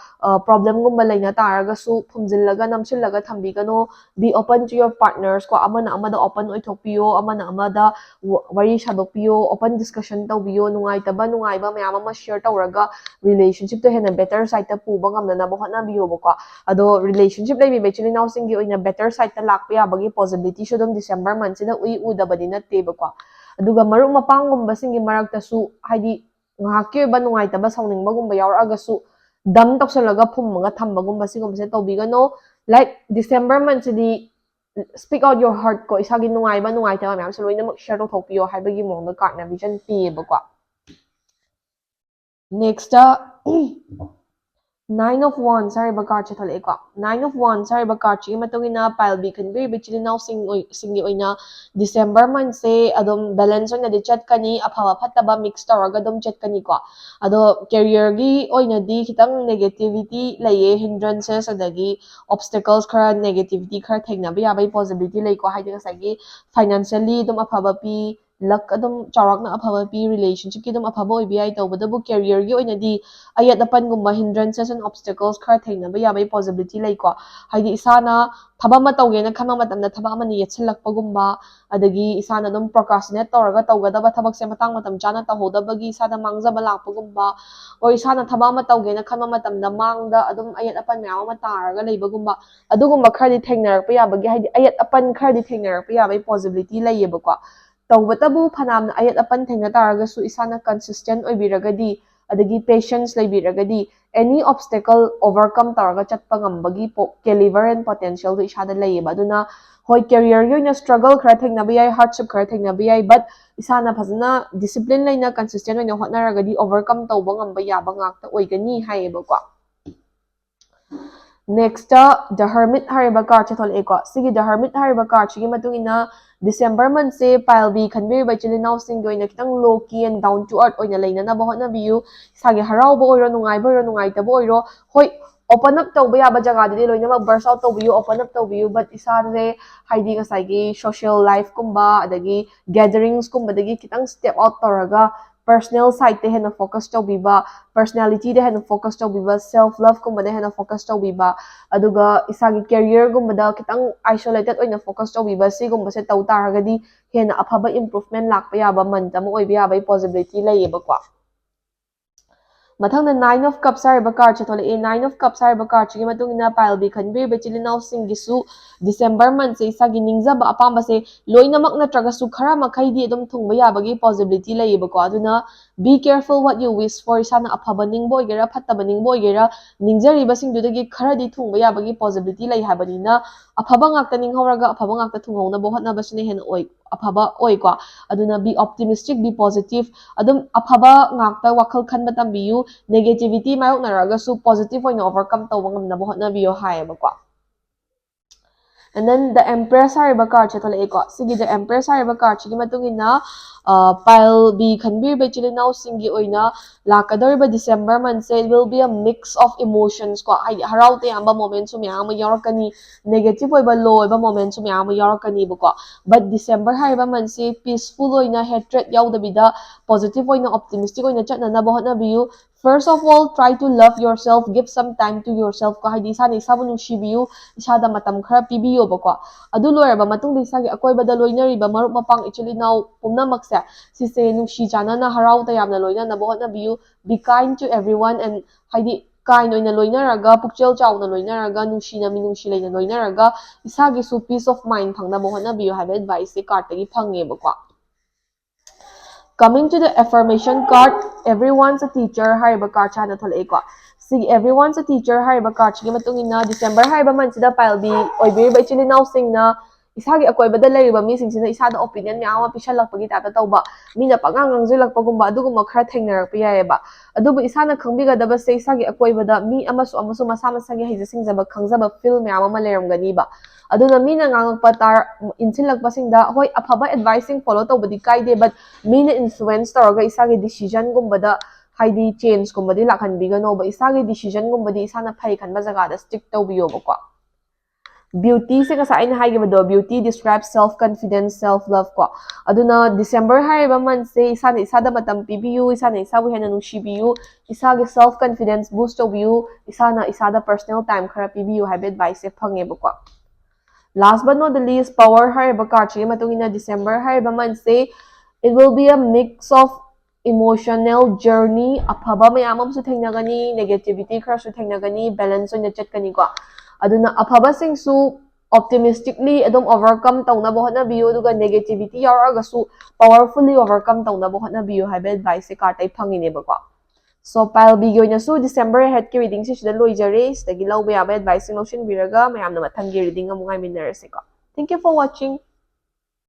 problemꯒꯨꯝꯕ ꯂꯩꯅ ꯇꯥꯔꯒꯁꯨ ꯐꯨꯝꯖꯤꯜꯂꯒ ꯅꯝꯁꯤꯜꯂꯒ ꯊꯝꯕꯤꯒꯅꯨ꯫ Be open to your partners ꯀꯣ, ꯑꯃꯅ ꯑꯃꯗ open ꯑꯣꯏꯊꯣꯛꯄꯤꯌꯣ, ꯑꯃꯅ ꯑꯃꯗ ꯋꯥꯔꯤ ꯁꯥꯗꯣꯛꯄꯤꯌꯣ, open discussion ꯇꯧꯕꯤꯌꯣ, ꯅꯨꯡꯉꯥꯏꯇꯕ ꯅꯨꯡꯉꯥꯏꯕ ꯃꯌꯥꯝ ꯑꯃ share ꯇꯧꯔꯒ relationshipꯇꯣ ꯍꯦꯟꯅ better sideꯇ ꯄꯨꯕ ꯉꯝꯅꯅꯕ ꯍꯣꯠꯅꯕꯤꯌꯣꯕꯀꯣ꯫ ꯑꯗꯣ relationship ꯂꯩꯕꯤꯕ ꯏꯆꯤꯜ ꯏꯅꯥꯎꯁꯤꯡꯒꯤ ꯑꯣꯏꯅ better sideꯇ ꯂꯥꯛꯄ ꯌꯥꯕꯒꯤ possibilityꯁꯨ ꯑꯗꯨꯝ December monthꯁꯤꯗ ꯎꯏ ꯎꯗꯕꯗꯤ ꯅꯠꯇꯦꯕꯀꯣ꯫ ꯑꯗꯨꯒ ꯃꯔꯨꯞ ꯃꯄꯥꯡꯒꯨꯝꯕꯁꯤꯡꯒꯤ ꯃꯔꯛꯇꯁꯨ ꯍꯥꯏꯗꯤ ꯉꯥꯏꯍꯥꯛꯀꯤ ꯑꯣꯏꯕ ꯅꯨꯡꯉꯥꯏꯇꯕ ꯁꯥꯎꯅꯤꯡꯕꯒꯨꯝꯕ ꯌꯥꯎꯔꯛꯑꯒꯁꯨ dump ꯇꯧꯁꯜꯂꯒ ꯐꯨꯝꯃꯒ ꯊꯝꯕꯒꯨꯝꯕ ꯁꯤꯒꯨꯝꯕꯁꯦ ꯇꯧꯕꯤꯒꯅꯣ꯫ Like December monthꯁꯤꯗꯤ speak out your heart ꯀꯣ, ꯏꯁꯥꯒꯤ ꯅꯨꯡꯉꯥꯏꯕ ꯅꯨꯡꯉꯥꯏꯇꯕ ꯃꯌꯥꯝꯁꯦ ꯂꯣꯏꯅꯃꯛ share ꯇꯧꯊꯣꯛꯄꯤꯌꯣ ꯍꯥꯏꯕꯒꯤ ꯃꯑꯣꯡꯗ cardꯅ vision ꯄꯤꯌꯦꯕꯀꯣ꯫ Next, nine of Wands ꯍꯥꯏꯔꯤꯕ card say ꯊꯣꯛꯂꯛꯑꯦꯀꯣ꯫ Nine of Wands ꯍꯥꯏꯔꯤꯕ card ꯁꯤꯒꯤ ꯃꯇꯨꯡ ꯏꯟꯅ pile B ꯈꯟꯕꯤꯔꯤꯕ ꯏꯆꯤꯜ ꯏꯅꯥꯎꯁꯤꯡ ꯑꯣꯏ-, ꯁꯤꯡꯒꯤ ꯑꯣꯏꯅ December month ꯁꯦ ꯑꯗꯨꯝ balance ꯑꯣꯏꯅꯗꯤ ꯆꯠꯀꯅꯤ, ꯑꯐꯕ ꯐꯠꯇꯕ mix ꯇꯧꯔꯒ ꯑꯗꯨꯝ ꯆꯠꯀꯅꯤꯀꯣ꯫ ꯑꯗꯣ career ꯒꯤ ꯑꯣꯏꯅꯗꯤ ꯈꯤꯇꯪ negativity ꯂꯩꯌꯦ, hindrances ꯑꯗꯒꯤ obstacles ꯈꯔ, negativity ꯈꯔ ꯊꯦꯡꯅꯕ ꯌꯥꯕꯒꯤ possibility ꯂꯩꯀꯣ꯫ ꯍꯥꯏꯗꯤ ꯉꯁꯥꯏꯒꯤ financially ꯑꯗꯨꯝ ꯑꯐꯕ ꯄꯤ, luck ꯑꯗꯨꯝ ꯆꯥꯎꯔꯥꯛꯅ ꯑꯐꯕ ꯄꯤ, relationship ꯀꯤ ꯑꯗꯨꯝ ꯑꯐꯕ ꯑꯣꯏꯕ ꯌꯥꯏ꯫ ꯇꯧꯕꯇꯕꯨ career ꯒꯤ ꯑꯣꯏꯅꯗꯤ ꯑꯌꯦꯠ ꯑꯄꯟꯒꯨꯝꯕ, hindrances and obstacles ꯈꯔ ꯊꯦꯡꯅꯕ ꯌꯥꯕꯒꯤ possibility ꯂꯩꯀꯣ꯫ ꯍꯥꯏꯗꯤ ꯏꯁꯥꯅ ꯊꯕꯛ ꯑꯃ ꯇꯧꯒꯦꯅ ꯈꯟꯕ ꯃꯇꯝꯗ ꯊꯕꯛ ꯑꯃꯅ ꯌꯦꯠꯁꯤꯜꯂꯛꯄꯒꯨꯝꯕ, ꯑꯗꯒꯤ ꯏꯁꯥꯅ ꯑꯗꯨꯝ procrastinate ꯇꯧꯔꯒ ꯇꯧꯒꯗꯕ ꯊꯕꯛꯁꯦ ꯃꯇꯥꯡ ꯃꯇꯝ ꯆꯥꯅ ꯇꯧꯍꯧꯗꯕꯒꯤ ꯏꯁꯥꯗ ꯃꯥꯡꯖꯕ ꯂꯥꯛꯄꯒꯨꯝꯕ, or ꯏꯁꯥꯅ ꯊꯕꯛ ꯑꯃ ꯇꯧꯒꯦꯅ ꯈꯟꯕ ꯃꯇꯝꯗ ꯃꯥꯡꯗ ꯑꯗꯨꯝ ꯑꯌꯦꯠ ꯑꯄꯟ ꯃꯌꯥꯝ ꯑꯃ ꯇꯥꯔꯒ ꯂꯩꯕꯒꯨꯝꯕ, ꯑꯗꯨꯒꯨꯝꯕ ꯈꯔꯗꯤ ꯊꯦꯡꯅꯔꯛꯄ ꯌꯥꯕꯒꯤ, ꯍꯥꯏꯗꯤ ꯑꯌꯦꯠ ꯑꯄꯟ ꯈꯔꯗꯤ ꯊꯦꯡꯅꯔꯛꯄ ꯌꯥꯕꯒꯤ possibility ꯂꯩꯌꯦꯕꯀꯣ꯫ ꯇꯧꯕꯇꯕꯨ ꯐꯅꯌꯥꯝꯅ ꯑꯌꯦꯠ ꯑꯄꯟ ꯊꯦꯡꯅ ꯇꯥꯔꯒꯁꯨ ꯏꯁꯥꯅ consistent ꯑꯣꯏꯕꯤꯔꯒꯗꯤ, ꯑꯗꯒꯤ patience ꯂꯩꯕꯤꯔꯒꯗꯤ, any obstacle overcome ꯇꯧꯔꯒ ꯆꯠꯄ ꯉꯝꯕꯒꯤ po-, caliber and potential ꯗꯣ ꯏꯁꯥꯗ ꯂꯩꯌꯦꯕ꯫ ꯑꯗꯨꯅ ꯍꯣꯏ, career ꯒꯤ ꯑꯣꯏꯅ struggle ꯈꯔ ꯊꯦꯡꯅꯕ ꯌꯥꯏ, hardship ꯈꯔ ꯊꯦꯡꯅꯕ ꯌꯥꯏ, but ꯏꯁꯥꯅ ꯐꯖꯅ discipline ꯂꯩꯅ consistent ꯑꯣꯏꯅ ꯍꯣꯠꯅꯔꯒꯗꯤ overcome ꯇꯧꯕ ꯉꯝꯕ ꯌꯥꯕ ꯉꯥꯛꯇ ꯑꯣꯏꯒꯅꯤ ꯍꯥꯏꯌꯦꯕꯀꯣ꯫ Next, The Hermit ꯍꯥꯏꯔꯤꯕ card ꯁꯦ ꯊꯣꯛꯂꯛꯑꯦꯀꯣ꯫ ꯁꯤꯒꯤ The Hermit ꯍꯥꯏꯔꯤꯕ card ꯁꯤꯒꯤ ꯃꯇꯨꯡ ꯏꯟꯅ December month ꯁꯦ pile B ꯈꯟꯕꯤꯔꯤꯕ ꯏꯆꯤꯜ ꯏꯅꯥꯎꯁꯤꯡꯒꯤ ꯑꯣꯏꯅ ꯈꯤꯇꯪ low key and down to earth ꯑꯣꯏꯅ ꯂꯩꯅꯅꯕ ꯍꯣꯠꯅꯕꯤꯌꯨ꯫ ꯏꯁꯥꯒꯤ ꯍꯔꯥꯎꯕ ꯑꯣꯏꯔꯣ, ꯅꯨꯡꯉꯥꯏꯕ ꯑꯣꯏꯔꯣ, ꯅꯨꯡꯉꯥꯏꯇꯕ ꯑꯣꯏꯔꯣ, ꯍꯣꯏ, open up ꯇꯧꯕ ꯌꯥꯕ ꯖꯒꯥꯗꯨꯗꯤ ꯂꯣꯏꯅꯃꯛ burst out ꯇꯧꯕꯤꯌꯨ, open up ꯇꯧꯕꯤꯌꯨ, but ꯏꯁꯥꯁꯦ ꯍꯥꯏꯗꯤ ꯉꯁꯥꯏꯒꯤ social life ꯀꯨꯝꯕ, ꯑꯗꯒꯤ gatherings ꯀꯨꯝꯕꯗꯒꯤ ꯈꯤꯇꯪ step out ꯇꯧꯔꯒ personal side ꯇ ꯍꯦꯟꯅ focus ꯇꯧꯕꯤꯕ, personality ꯗ ꯍꯦꯟꯅ focus ꯇꯧꯕꯤꯕ, self love ꯀꯨꯝꯕꯗ ꯍꯦꯟꯅ focus ꯇꯧꯕꯤꯕ, ꯑꯗꯨꯒ ꯏꯁꯥꯒꯤ career ꯒꯨꯝꯕꯗ ꯈꯤꯇꯪ isolated ꯑꯣꯏꯅ focus ꯇꯧꯕꯤꯕ, ꯁꯤꯒꯨꯝꯕꯁꯦ ꯇꯧ ꯇꯥꯔꯒꯗꯤ ꯍꯦꯟꯅ ꯑꯐꯕ improvement ꯂꯥꯛꯄ ꯌꯥꯕ month ꯑꯃ ꯑꯣꯏꯕ ꯌꯥꯕꯒꯤ possibility ꯂꯩꯌꯦꯕꯀꯣ꯫ ꯃꯊꯪꯗ Nine of Cups ꯍꯥꯏꯔꯤꯕ card ꯁꯦ ꯊꯣꯛꯂꯛꯑꯦ꯫ Nine of Cups ꯍꯥꯏꯔꯤꯕ card ꯁꯤꯒꯤ ꯃꯇꯨꯡ ꯏꯟꯅ pile B ꯈꯟꯕꯤꯔꯤꯕ ꯏꯆꯤꯜ ꯏꯅꯥꯎꯁꯤꯡꯒꯤꯁꯨ December month ꯁꯦ ꯏꯁꯥꯒꯤ ꯅꯤꯡꯖꯕ ꯑꯄꯥꯝꯕꯁꯦ ꯂꯣꯏꯅꯃꯛ ꯅꯠꯇ꯭ꯔꯒꯁꯨ ꯈꯔ ꯃꯈꯩꯗꯤ ꯑꯗꯨꯝ ꯊꯨꯡꯕ ꯌꯥꯕꯒꯤ possibility ꯂꯩꯌꯦꯕꯀꯣ꯫ ꯑꯗꯨꯅ be careful what you wish for, ꯏꯁꯥꯅ ꯑꯐꯕ ꯅꯤꯡꯕ ꯑꯣꯏꯒꯦꯔꯥ, ꯐꯠꯇꯕ ꯅꯤꯡꯕ ꯑꯣꯏꯒꯦꯔꯥ, ꯅꯤꯡꯖꯔꯤꯕꯁꯤꯡꯗꯨꯗꯒꯤ ꯈꯔꯗꯤ ꯊꯨꯡꯕ ꯌꯥꯕꯒꯤ possibility ꯂꯩ ꯍꯥꯏꯕꯅꯤꯅ, ꯑꯐꯕ ꯉꯥꯛꯇ ꯅꯤꯡꯍꯧꯔꯒ ꯑꯐꯕ ꯉꯥꯛꯇ ꯊꯨꯡꯍꯧꯅꯕ ꯍꯣꯠꯅꯕꯁꯤꯅ ꯍꯦꯟꯅ ꯑꯣꯏ, ꯑꯐꯕ ꯑꯣꯏꯀꯣ꯫ ꯑꯗꯨꯅ be optimistic, be positive, ꯑꯗꯨꯝ ꯑꯐꯕ ꯉꯥꯛꯇ ꯋꯥꯈꯜ ꯈꯟꯕ ꯇꯝꯕꯤꯌꯨ꯫ Negativity ꯃꯥꯌꯣꯛꯅꯔꯒꯁꯨ positive ꯑꯣꯏꯅ overcome ꯇꯧꯕ ꯉꯝꯅꯕ ꯍꯣꯠꯅꯕꯤꯌꯣ ꯍꯥꯏꯌꯦꯕꯀꯣ꯫ And then the Empress ꯍꯥꯏꯔꯤꯕ cardꯁꯦ ꯊꯣꯛꯂꯛꯑꯦꯀꯣ꯫ ꯁꯤꯒꯤ the Empress ꯍꯥꯏꯔꯤꯕ cardꯁꯤꯒꯤ ꯃꯇꯨꯡ ꯏꯟꯅ pile B ꯈꯟꯕꯤꯔꯤꯕ ꯏꯆꯤꯜ ꯏꯅꯥꯎꯁꯤꯡꯒꯤ ꯑꯣꯏꯅ ꯂꯥꯛꯀꯗꯧꯔꯤꯕ December monthꯁꯦ it will be a mix of emotions ꯀꯣ, ꯍꯥꯏꯗꯤ ꯍꯔꯥꯎ ꯇꯌꯥꯝꯕ momentꯁꯨ ꯃꯌꯥꯝ ꯑꯃ ꯌꯥꯎꯔꯛꯀꯅꯤ, negative ꯑꯣꯏꯕ low ꯑꯣꯏꯕ momentꯁꯨ ꯃꯌꯥꯝ ꯑꯃ ꯌꯥꯎꯔꯛꯀꯅꯤꯕꯀꯣ꯫ But December ꯍꯥꯏꯔꯤꯕ monthꯁꯤ peaceful ꯑꯣꯏꯅ hatred ꯌꯥꯎꯗꯕꯤꯗ positive ꯑꯣꯏꯅ optimistic ꯑꯣꯏꯅ ꯆꯠꯅꯅꯕ ꯍꯣꯠꯅꯕꯤꯌꯨ꯫ First of all, try to love yourself, give some time to yourself ꯀꯣ, ꯍꯥꯏꯗꯤ ꯏꯁꯥꯅ ꯏꯁꯥꯕꯨ ꯅꯨꯡꯁꯤꯕꯤꯌꯨ, ꯏꯁꯥꯗ ꯃꯇꯝ ꯈꯔ ꯄꯤꯕꯤꯌꯣꯕꯀꯣ꯫ ꯑꯗꯨ ꯂꯣꯏꯔꯕ ꯃꯇꯨꯡꯗ ꯏꯁꯥꯒꯤ ꯑꯀꯣꯏꯕꯗ ꯂꯣꯏꯅꯔꯤꯕ ꯃꯔꯨꯞ ꯃꯄꯥꯡ ꯏꯆꯤꯜ ꯏꯅꯥꯎ ꯄꯨꯝꯅꯃꯛꯁꯦ, ꯁꯤꯁꯦ ꯅꯨꯡꯁꯤ ꯆꯥꯟꯅꯅ ꯍꯔꯥꯎ ꯇꯌꯥꯝꯅ ꯂꯣꯏꯅꯅꯕ ꯍꯣꯠꯅꯕꯤꯌꯨ꯫ Be kind to everyone and ꯍꯥꯏꯗꯤ kind ꯑꯣꯏꯅ ꯂꯣꯏꯅꯔꯒ, ꯄꯨꯛꯆꯦꯜ ꯆꯥꯎꯅ ꯂꯣꯏꯅꯔꯒ, ꯅꯨꯡꯁꯤꯅ ꯃꯤꯅꯨꯡꯁꯤ ꯂꯩꯅ ꯂꯣꯏꯅꯔꯒ ꯏꯁꯥꯒꯤꯁꯨ peace of mind ꯐꯪꯅꯕ ꯍꯣꯠꯅꯕꯤꯌꯨ ꯍꯥꯏꯕ adviceꯁꯦ cardꯇꯒꯤ ꯐꯪꯉꯦꯕꯀꯣ꯫ Coming to the affirmation card, everyone's a teacher ꯍꯥꯏꯔꯤꯕ cardꯁꯦ ꯍꯥꯟꯅ ꯊꯣꯛꯂꯛꯏꯀꯣ꯫ ꯁꯤꯒꯤ everyone's a teacher ꯍꯥꯏꯔꯤꯕ cardꯁꯤꯒꯤ ꯃꯇꯨꯡ ꯏꯟꯅ December ꯍꯥꯏꯔꯤꯕ monthꯁꯤꯗ pile B ꯑꯣꯏꯕꯤꯔꯤꯕ ꯏꯆꯤꯜ ꯏꯅꯥꯎꯁꯤꯡꯅ ꯏꯁꯥꯒꯤ ꯑꯀꯣꯏꯕꯗ ꯂꯩꯔꯤꯕ ꯃꯤꯁꯤꯡꯁꯤꯅ ꯏꯁꯥꯗ opinion ꯃꯌꯥꯝ ꯑꯃ ꯄꯤꯁꯜꯂꯛꯄꯒꯤ typeꯇ ꯇꯧꯕ, ꯃꯤꯅ ꯄꯉꯥꯡ ꯉꯥꯡꯁꯤꯜꯂꯛꯄꯒꯨꯝꯕ ꯑꯗꯨꯒꯨꯝꯕ ꯈꯔ ꯊꯦꯡꯅꯔꯛꯄ ꯌꯥꯏꯑꯕ꯫ ꯑꯗꯨꯕꯨ ꯏꯁꯥꯅ ꯈꯪꯕꯤꯒꯗꯕꯁꯦ, ꯏꯁꯥꯒꯤ ꯑꯀꯣꯏꯕꯗ ꯃꯤ ꯑꯃꯁꯨ ꯑꯃꯁꯨ ꯃꯁꯥ ꯃꯁꯥꯒꯤ ꯍꯩꯖ ꯁꯤꯡꯖꯕ, ꯈꯪꯖꯕ field ꯃꯌꯥꯝ ꯑꯃ ꯂꯩꯔꯝꯒꯅꯤꯕ꯫ ꯑꯗꯨꯅ ꯃꯤꯅ ꯉꯥꯡꯉꯛꯄ ꯇꯥꯔ-, ꯏꯟꯁꯤꯜꯂꯛꯄꯁꯤꯡꯗ, ꯍꯣꯏ, ꯑꯐꯕ adviceꯁꯤꯡ follow ꯇꯧꯕꯗꯤ ꯀꯥꯏꯗꯦ, but ꯃꯤꯅ influence ꯇꯧꯔꯒ ꯏꯁꯥꯒꯤ decisionꯒꯨꯝꯕꯗ, ꯍꯥꯏꯗꯤ changeꯒꯨꯝꯕꯗꯤ ꯂꯥꯛꯍꯟꯕꯤꯒꯅꯣꯕ꯫ ꯏꯁꯥꯒꯤ decisionꯒꯨꯝꯕꯗꯤ ꯏꯁꯥꯅ ꯐꯩ ꯈꯟꯕ ꯖꯒꯥꯗ stick ꯇꯧꯕꯤꯌꯣꯕꯀꯣ꯫ Beautyꯁꯦ ꯉꯁꯥꯏ ꯑꯩꯅ ꯍꯥꯏꯈꯤꯕꯗꯣ, beauty describes self confidence, self love ꯀꯣ꯫ ꯑꯗꯨꯅ December ꯍꯥꯏꯔꯤꯕ monthꯁꯦ ꯏꯁꯥꯅ ꯏꯁꯥꯗ ꯃꯇꯝ ꯄꯤꯕꯤꯌꯨ, ꯏꯁꯥꯅ ꯏꯁꯥꯕꯨ ꯍꯦꯟꯅ ꯅꯨꯡꯁꯤꯕꯤꯌꯨ, ꯏꯁꯥꯒꯤ self confidence boost ꯇꯧꯕꯤꯌꯨ, ꯏꯁꯥꯅ ꯏꯁꯥꯗ personal time ꯈꯔ ꯄꯤꯕꯤꯌꯨ ꯍꯥꯏꯕ adviceꯁꯦ ꯐꯪꯉꯦꯕꯀꯣ꯫ Last but not the least, power ꯍꯥꯏꯔꯤꯕ cardꯁꯤꯒꯤ ꯃꯇꯨꯡ ꯏꯟꯅ December ꯍꯥꯏꯔꯤꯕ monthꯁꯦ it will be a mix of emotional journey, ꯑꯐꯕ ꯃꯌꯥꯝ ꯑꯃꯁꯨ ꯊꯦꯡꯅꯒꯅꯤ, negativity ꯈꯔꯁꯨ ꯊꯦꯡꯅꯒꯅꯤ, balance ꯑꯣꯏꯅ ꯆꯠꯀꯅꯤꯀꯣ꯫ ꯑꯗꯨꯅ ꯑꯐꯕꯁꯤꯡꯁꯨ optimistically ꯑꯗꯨꯝ overcome ꯇꯧꯅꯕ ꯍꯣꯠꯅꯕꯤꯌꯨ, ꯑꯗꯨꯒ negativity ꯌꯥꯎꯔꯛꯑꯒꯁꯨ powerfully overcome ꯇꯧꯅꯕ ꯍꯣꯠꯅꯕꯤꯌꯨ ꯍꯥꯏꯕ adviceꯁꯦ cardꯇꯩ ꯐꯪꯉꯤꯅꯦꯕꯀꯣ꯫ So, pile Bꯒꯤ ꯑꯣꯏꯅꯁꯨ December aheadꯀꯤ readingꯁꯦ ꯁꯤꯗ ꯂꯣꯏꯖꯔꯦ꯫ ꯁꯤꯗꯒꯤ ꯂꯧꯕ ꯌꯥꯕ adviceꯁꯤꯡ ꯂꯧꯁꯤꯟꯕꯤꯔꯒ ꯃꯌꯥꯝꯅ ꯃꯊꯪꯒꯤ reading ꯑꯃꯨꯛ ꯉꯥꯏꯃꯤꯟꯅꯔꯁꯦꯀꯣ꯫ Thank you for watching.